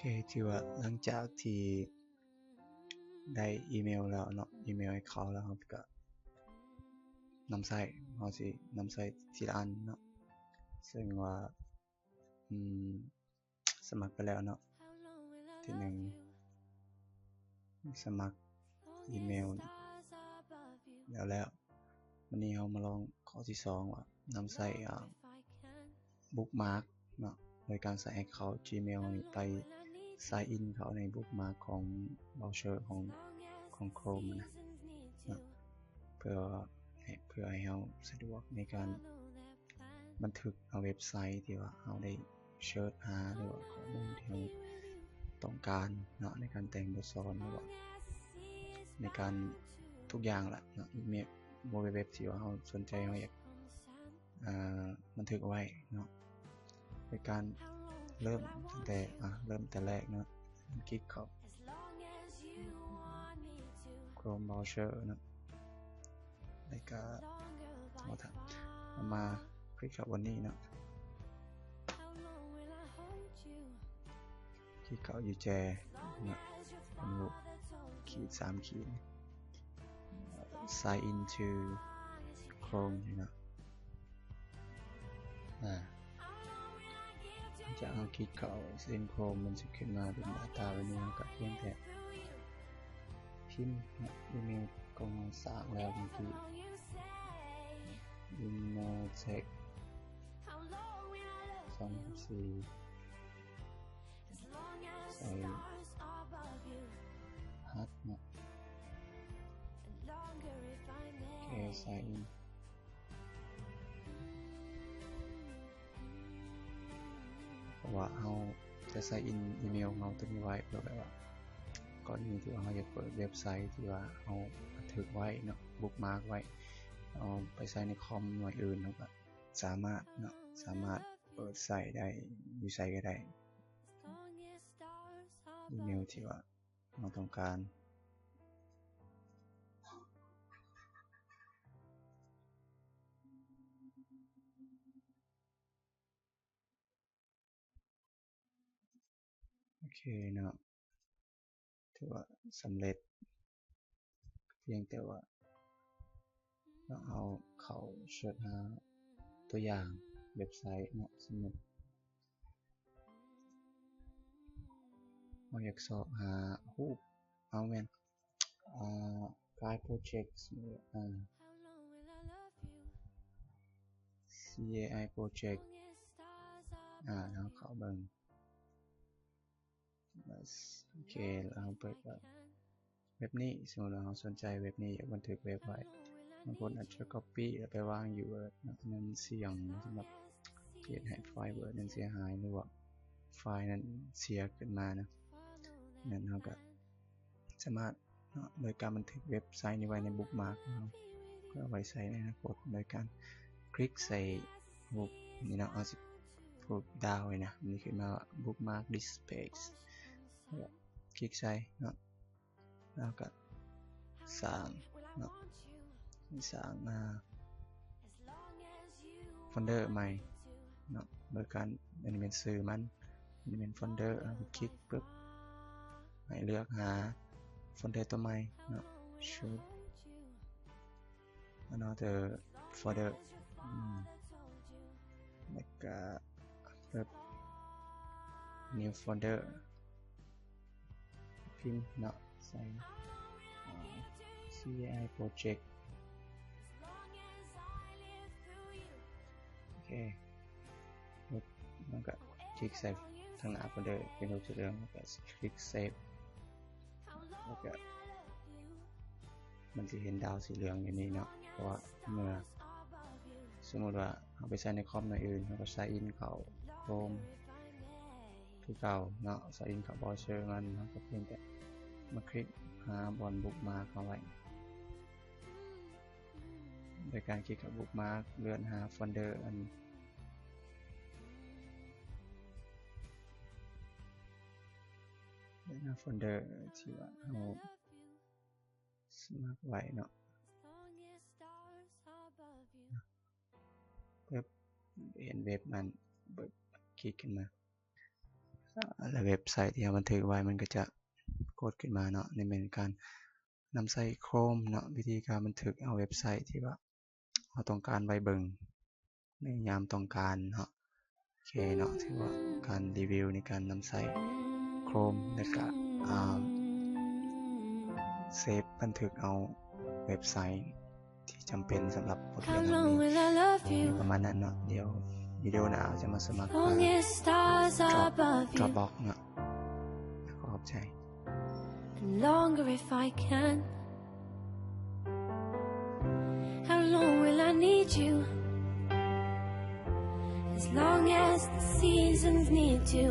ເຄ ຖືວ່າຫຼັງຈາກທີ່ໄດ້ອີເມວແລ້ວເນາະ, ອີເມວໃຫ້ເຂົາແລ້ວ ເຮົາກະນຳໃຊ້, ເຮົາຊິນຳໃຊ້ທີລະອັນເນາະ. ເຊິ່ງວ່າ ອືມ ສະໝັກໄປແລ້ວເນາະ, ທີໜຶ່ງ ສະໝັກອີເມວແລ້ວ ແລ້ວ ບາດນີ້ເຮົາມາລອງຂໍ້ທີສອງ ວ່ານຳໃຊ້ ອາ bookmark ເນາະ, ໂດຍການໃຊ້ແອັກເຄົາ Gmail ນີ້ໄປ sign in ເຂົ້າໃນ bookmark ຂອງ browser ຂອງ ຂອງ Chrome ນະ ເນາະ, ເພື່ອໃຫ້ ເພື່ອໃຫ້ເຮົາສະດວກໃນການ ບັນທຶກເອົາເວັບໄຊທີ່ວ່າເຮົາໄດ້ search ຫາ ຫຼືວ່າຂໍ້ມູນທີ່ເຮົາຕ້ອງການເນາະ ໃນການແຕ່ງບົດສອນ ຫຼືວ່າໃນການທຸກຢ່າງລະເນາະ, ເວັບ www ທີ່ວ່າເຮົາສົນໃຈ ເຮົາຢາກ ອ່າ ບັນທຶກເອົາໄວ້ເນາະ. ໃນການເລີ່ມຕັ້ງແຕ່ ອ່າ ເລີ່ມແຕ່ແລກເນາະ, ຄລິກເຂົ້າ Chrome browser ເນາະ. ແລ້ວກະເອົາ ເອົາມາຄລິກເຂົ້າບ່ອນນີ້ເນາະ, ຄລິກເຂົ້າ user ເນາະ, ເປັນຮູບຂີດສາມຂີດ sign in to Chrome ນີ້ເນາະ. ອາ ຈາກເຮົາຄລິກເຂົ້າ Chrome ມັນຊິຂຶ້ນມາເປັນໜ້າຕາແບບນີ້, ເຮົາກະພຽງແຕ່ພິມອີເມວຂອງເຮົາສ້າງແລ້ວເມື່ອກີ້ Innotech ສອງສິບສີ່ ໃສ່ rhat ເນາະ, ໂອເຄ sign in ເພາະວ່າເຮົາຈະ sign in ອີເມວຂອງເຮົາໂຕນີ້ໄວ້ ເພື່ອແບບວ່າ ກໍລະນີທີ່ວ່າເຮົາຢາກເປີດເວັບໄຊທີ່ວ່າເຮົາບັນທຶກໄວ້ເນາະ, bookmark ໄວ້ ເອົາໄປໃຊ້ໃນຄອມໜ່ວຍອື່ນ ເຮົາກະສາມາດເນາະ, ສາມາດເປີດໃຊ້ໄດ້ ຢູ່ໃສກະໄດ້ ອີເມວທີ່ວ່າເຮົາຕ້ອງການ. ໂອເຄເນາະ, ຖືວ່າສຳເລັດ. ພຽງແຕ່ວ່າເຮົາເຂົ້າເສີດຫາຕົວຢ່າງເວັບໄຊເນາະ, ສົມມຸດເຮົາຢາກຊອກຫາຮູບ ເອົາແມ່ນ ອ່າ File Project ອ່າ CAI Project ອ່າ ເຮົາເຂົ້າເບິ່ງ ໂອເຄ ແລ້ວເຮົາເປີດເວັບນີ້. ສົມມຸດວ່າເຮົາສົນໃຈເວັບນີ້ ຢາກບັນທຶກເວັບໄວ້, ບາງຄົນອາດຈະ copy ແລ້ວໄປວາງຢູ່ Word ເນາະ, ມັນສ່ຽງສຳລັບເຮັດໃຫ້ໄຟລ໌ Word ນັ້ນເສຍຫາຍ ຫຼືວ່າໄຟລ໌ນັ້ນເສຍຂຶ້ນມານະ. ນັ້ນເຮົາກະສາມາດ ເນາະ ໂດຍການບັນທຶກເວັບໄຊນີ້ໄວ້ໃນ bookmark ຂອງເຮົາ ເພື່ອເອົາໄວ້ໃຊ້ໃນອະນາຄົດ ໂດຍການຄລິກໃສ່ຮູບນີ້ເນາະ, ເຮົາຊິ ຮູບດາວນີ້ນະ, ມັນຊິຂຶ້ນມາວ່າ bookmark this page ແລ້ວກະຄລິກໃສ່ເນາະ, ແລ້ວກະສ້າງເນາະ, ສ້າງ ອ່າ ໂຟນເດີໃໝ່ເນາະ, ໂດຍການ ອັນນີ້ແມ່ນຊື່ມັນ, ອັນນີ້ແມ່ນໂຟນເດີ, ເຮົາຄລິກປຶບ ໃຫ້ເລືອກຫາໂຟນເດີຕົວໃໝ່ເນາະ, choose another folder ອືມ ແລ້ວກະເປີດ new folder ພິມເນາະ ໃສ່ ອ່າ CAI project ໂອເຄ ແລ້ວມັນກະຄລິກໃສ່ທາງໜ້າໂຟນເດີເປັນຮູບສີເຫຼືອງ ແລ້ວກະຄລິກ save ແລ້ວກະ ມັນຊິເຫັນດາວສີເຫຼືອງຢູ່ນີ້ເນາະ, ເພາະວ່າເມື່ອ ສົມມຸດວ່າເຮົາໄປໃຊ້ໃນຄອມໜ່ວຍອື່ນ ເຮົາກໍ sign in ເຂົ້າ Chrome ຄືເກົ່າເນາະ, sign in ເຂົ້າ browser ມັນ, ເຮົາກໍພຽງແຕ່ມາຄລິກຫາບ່ອນ bookmark ເຮົາໄວ້ ໂດຍການຄລິກເຂົ້າ bookmark ເລື່ອນຫາໂຟນເດີອັນ ເລື່ອນຫາໂຟນເດີທີ່ວ່າເຮົາ ສະໝັກໄວ້ເນາະ, ປຶບ ເຫັນເວັບມັນ ປຶບ ຄລິກຂຶ້ນມາ, ແລະເວັບໄຊທີ່ເຮົາບັນທຶກໄວ້ມັນກໍຈະກົດຂຶ້ນມາເນາະ. ນີ້ແມ່ນການນຳໃຊ້ Chrome ເນາະ, ວິທີການບັນທຶກເອົາເວັບໄຊທີ່ວ່າເຮົາຕ້ອງການໄວ້ເບິ່ງໃນຍາມຕ້ອງການເນາະ. ໂອເຄເນາະ, ຖືວ່າການຣີວິວໃນການນຳໃຊ້ Chrome ແລະກະ ອາ ເຊບບັນທຶກເອົາເວັບໄຊທີ່ຈຳເປັນສຳລັບບົດຮຽນເຫຼົ່ານີ້. ປະມານນັ້ນເນາະ, ດຽວວິດີໂອໜ້າເຮົາຈະມາສະໝັກ Drop Dropbox ເນາະ. ຂໍຂອບໃຈ. And longer if I can. How long will I need you? As long as the seasons need you.